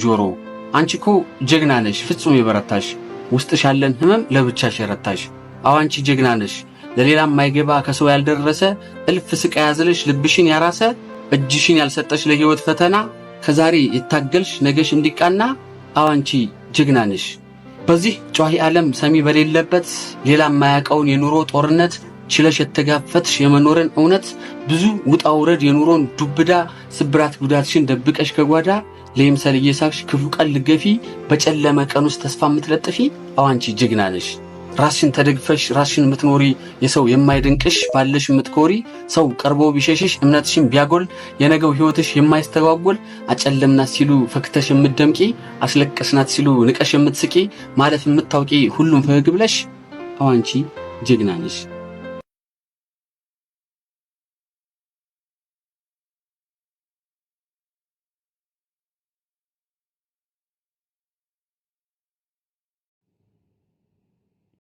ጆሮ። አንቺ እኮ ጀግና ነሽ፣ ፍጹም የበረታሽ፣ ውስጥሽ ያለን ህመም ለብቻሽ የረታሽ። አዎ አንቺ ጀግና ነሽ፣ ለሌላም የማይገባ ከሰው ያልደረሰ እልፍ ስቃይ ያዝለሽ ልብሽን ያራሰ፣ እጅሽን ያልሰጠሽ ለህይወት ፈተና፣ ከዛሬ የታገልሽ ነገሽ እንዲቃና። አዎ አንቺ ጀግና ነሽ። በዚህ ጯሂ ዓለም ሰሚ በሌለበት ሌላ የማያውቀውን የኑሮ ጦርነት ችለሽ የተጋፈጥሽ የመኖርን እውነት፣ ብዙ ውጣ ውረድ የኑሮን ዱብዳ፣ ስብራት ጉዳትሽን ደብቀሽ ከጓዳ ለይምሰል እየሳቅሽ ክፉ ቀን ልገፊ፣ በጨለመ ቀን ውስጥ ተስፋ የምትለጥፊ። አዎ አንቺ ጀግና ነሽ። ራስሽን ተደግፈሽ ራስሽን የምትኖሪ፣ የሰው የማይደንቅሽ ባለሽ የምትኮሪ፣ ሰው ቀርቦ ቢሸሽሽ እምነትሽን ቢያጎል የነገው ህይወትሽ የማይስተጓጎል፣ አጨለምናት ሲሉ ፈክተሽ የምትደምቂ፣ አስለቀስናት ሲሉ ንቀሽ የምትስቂ፣ ማለፍ የምታውቂ ሁሉም ፈገግ ብለሽ። አዎ አንቺ ጀግና ነሽ።